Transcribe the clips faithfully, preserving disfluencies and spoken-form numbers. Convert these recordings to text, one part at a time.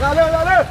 Rale, rale!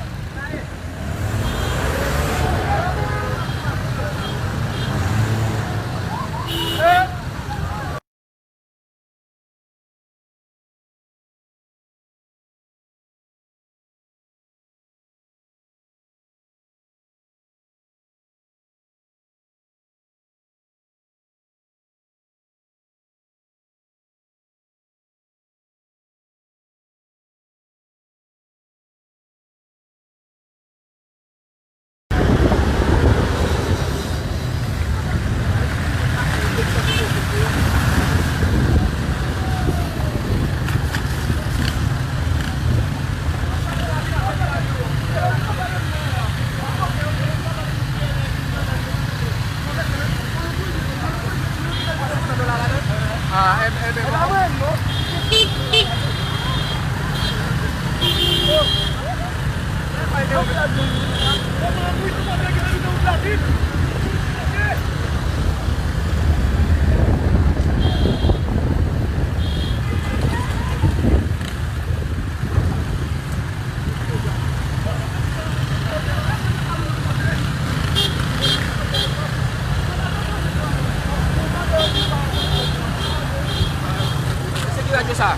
Se ki radyo sa?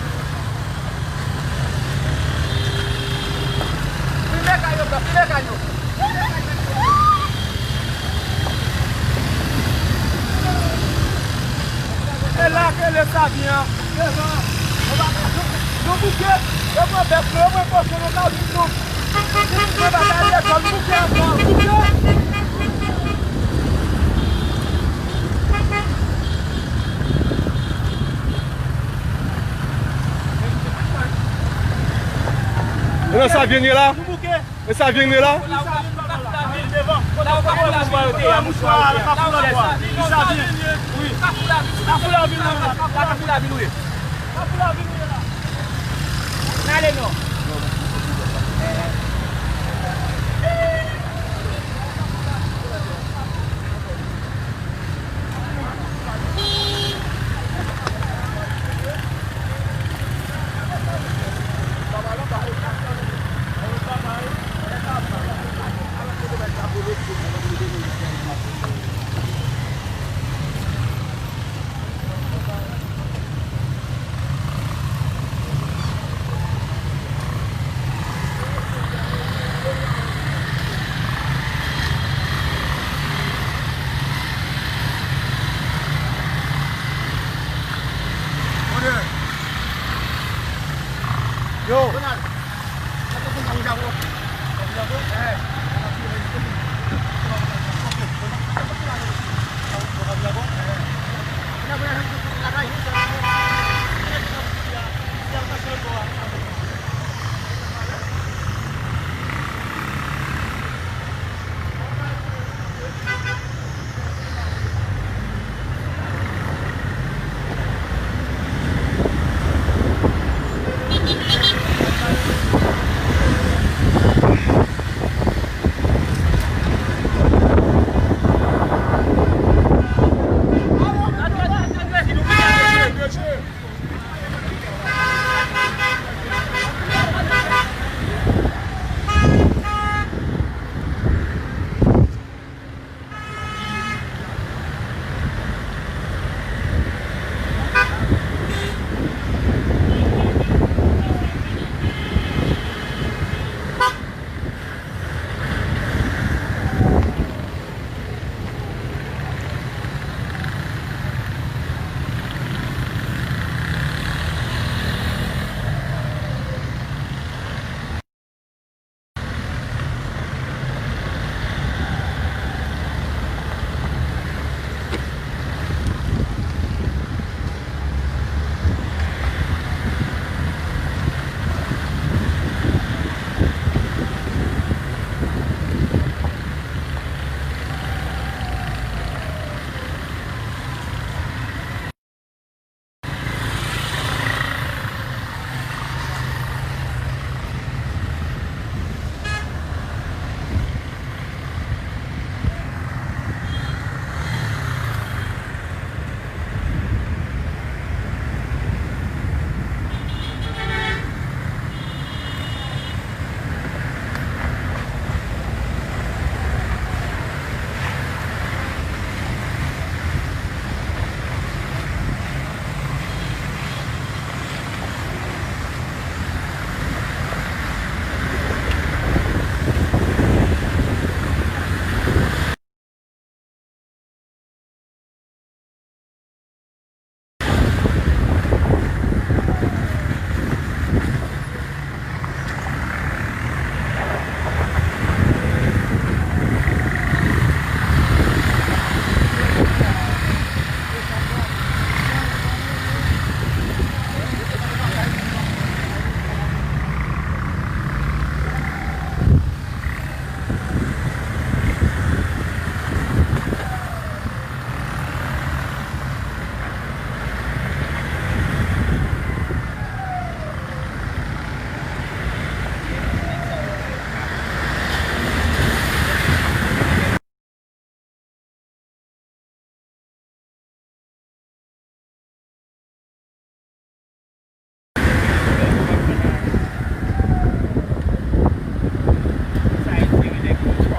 Filme kay yo, bro, filme kay yo. E la ke le Savyen an. Nou bouke, yo pran bèf nou, yo pran kòchon nou, kawouchou nou. Pitit mwen pa ka al lekòl, bouke ankò, bouke. E nan Savyen ye la? E Savyen ye la? Kafou Lavil. Wi. Kafou Lavil, wi. Kafou Lavil, wi. Kafou Lavil, wi. N ale non. Yo!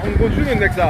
Ou konn jounen nèg sa.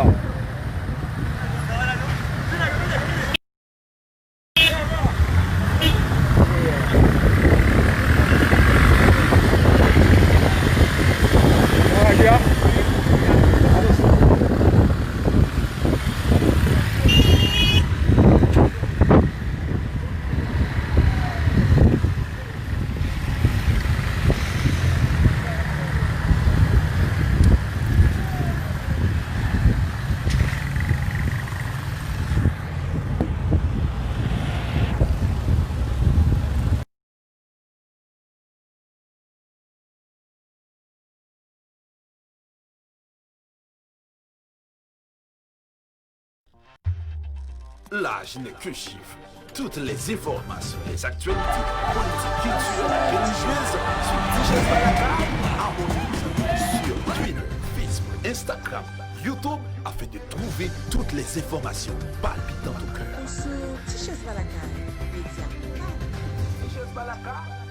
L'âge n'est qu'un chiffre. Toutes les informations, les actualités politiques, culturelles, religieuses sur Tichèz Balakay. Abonnez-vous sur Twitter, Facebook, Instagram, YouTube afin de trouver toutes les informations palpitantes au cœur. Ou sou Tichèz Balakay, medya lokal. Tichèz Balakay.